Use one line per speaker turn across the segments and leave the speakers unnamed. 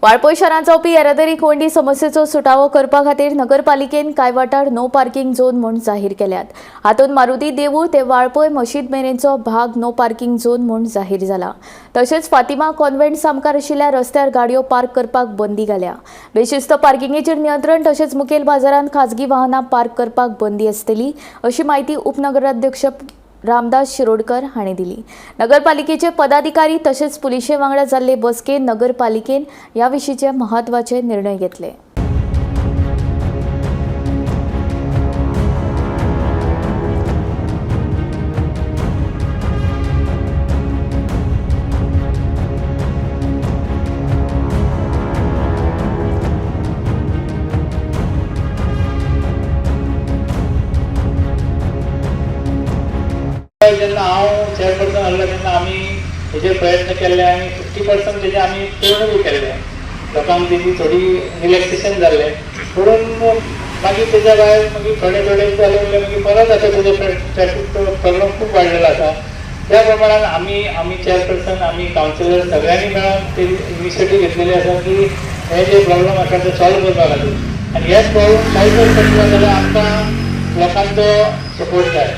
वाळपय शारांत जावपी येरादारी कोंयडी समस्येचो सुटावो करपा खातीर नगरपालिकेन कांय वाठार नो पार्किंग झोन म्हूण जाहीर केल्यात. हातूंत मारुती देवूळ ते वाळपय मशीद मेरेनचो भाग नो पार्किंग झोन म्हूण जाहीर जाला. तशेंच फातिमा कॉन्व्हेंट सामकार आशिल्ल्या रस्त्यार गाडयो पार्क करपाक बंदी घाल्या. बेशिस्त पार्किंगेचेर नियंत्रण तशेंच मुखेल बाजारांत खाजगी वाहनां पार्क करपाक बंदी आसतली अशी म्हायती उपनगराध्यक्ष रामदास शिरोडकर हांणी दिली. नगरपालिकेचे पदाधिकारी तशेंच पुलिशे वांगडा जाल्ले बसकेन नगरपालिकेन ह्या विशींचे म्हत्वाचे निर्णय घेतले.
जेन्ना हांव चेअरपर्सन आहलो तेन्ना आमी हेजेर प्रयत्न केल्ले आनी 50% तेजे आमी पूर्ण बी केल्ले. लोकांक तेजी थोडी रिलॅक्सेशन जाल्लें. पुणून मागीर तेज्या भायर मागीर थोडे थोडे जाले उरले. मागीर परत आतां तेजो ट्रॅफीक प्रॉब्लम खूब वाडलेलो आसा. त्या प्रमाणान आमी आमी चेअरपर्सन, आमी कावन्सिलर सगळ्यांनी मेळोन ते इनिशिएटीव घेतलेली आसा की हे जे प्रॉब्लम आसा ते सॉल्व करपा खातीर. आनी हेच प्रॉब्लम सॉल्व करपाक जाल्यार आमकां लोकांचो सपोर्ट जाय.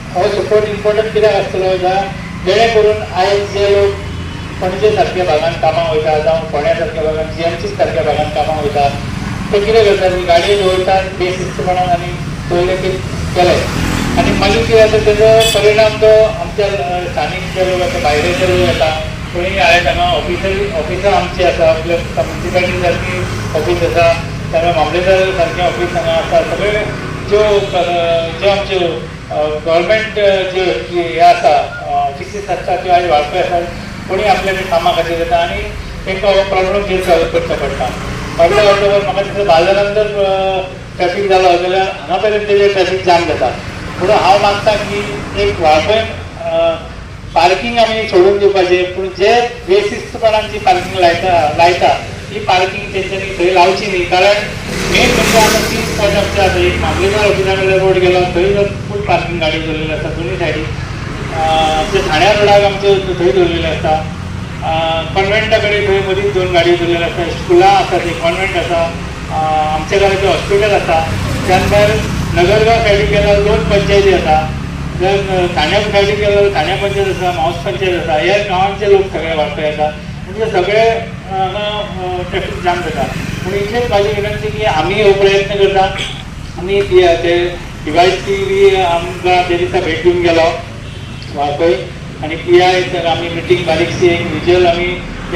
हो सपोर्ट इम्पॉर्टंट कित्याक आसतलो जाल्यार जेणे करून आयज जे लोक पणजे सारक्या भागान कामाक वयता जावं फोंड्या सारक्या भागान, जीएमसी सारक्या भागान कामाक वयता, ते कितें करतात की गाडयो दवरतात बेशिस्तपणान आनी दवरले की गेले. आनी मागीर कितें जाता, तेजो परिणाम तो आमच्या स्थानीक जे लोक आसा, भायले जे लोक येता, कोणी आयज हांगा ऑफिसर ऑफिसां आमची आसा, प्लस म्युनिसिपालिटी सारकी ऑफीस आसा, त्यामुळे मामलेदार सारकें ऑफीस हांगा आसा. सगळे ज्यो ज्यो आमच्यो गव्हर्मेंट ज्यो हे आसा, ऑफिसीस आसता, त्यो आयज वाळपय आसा. कोणी आपल्या कामा खातीर येता आनी तांकां हो प्रॉब्लम फेस करचो पडटा. फाटल्या वर्सभर म्हाका दिसता बाजारान जर ट्रॅफीक जालो जाल्यार हांगा मेरेन तेजें ट्रॅफीक जाम जाता. म्हणून हांव मागता की एक वाळपय पार्किंग आमी सोडून दिवपाचें, पूण जे बेशिस्तपणान जी पार्किंग लायता लायता ती पार्किंग तेंच्यांनी थंय लावची न्ही. कारण मेन म्हणजे आतां तीन स्पॉट आमचे आसा. एक मामलेदार ऑफिसा कडल्यान रोड गेलो, थंय फूल पार्किंग गाडी दवरलेली आसा दोनूय सायडीक. आमच्या ठाण्या रोडाक आमचे थंय दवरलेले आसता. कॉन्वेंटा कडेन थंय मदींच दोन गाडयो दवरलेल्यो आसता. स्कुलां आसा, थंय कॉन्वेंट आसा, आमच्या घराचें हॉस्पिटल आसा. त्यान भायर नगरगांव सायडीक गेल्यार दोन पंचायती आसा. जर ठाण्या सायडीक गेलो जाल्यार ठाण्या पंचायत आसा, मावस पंचायत आसा. ह्या गांवांचे लोक सगळे वाळपय आसा. म्हणजे सगळे हांगा ट्रॅफीक जाम जाता. पूण इतलेच म्हाजी विनंती की आमी हो प्रयत्न करता. आमी ते डीवायएसपी बी आमकां ते दिसा भेट दिवन गेलो वाळपय आनी पीआय तर आमी मिटींग बारीकशी एक विज्युअल आमी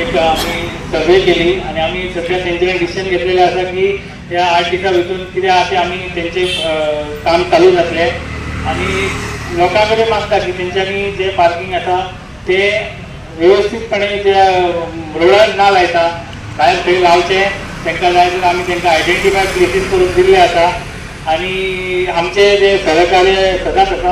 एक आमी सर्वे केली आनी आमी सध्या तेंचे डिसिजन घेतलेलें आसा की ह्या 8 दिसां भितून कितें आहा तें आमी तेंचे काम चालू जातलें. आनी लोकां कडेन मागता की तेंच्यांनी जें पार्किंग आसा तें वेवस्थीतपणे त्या रोडार ना लायता, भायर थंय लावचें. तांकां जाय जाल्यार आमी तांकां आयडेंटिफाय प्लेसीस करून दिल्ले आसा आनी आमचे जे सहकार्य सदांच आसा.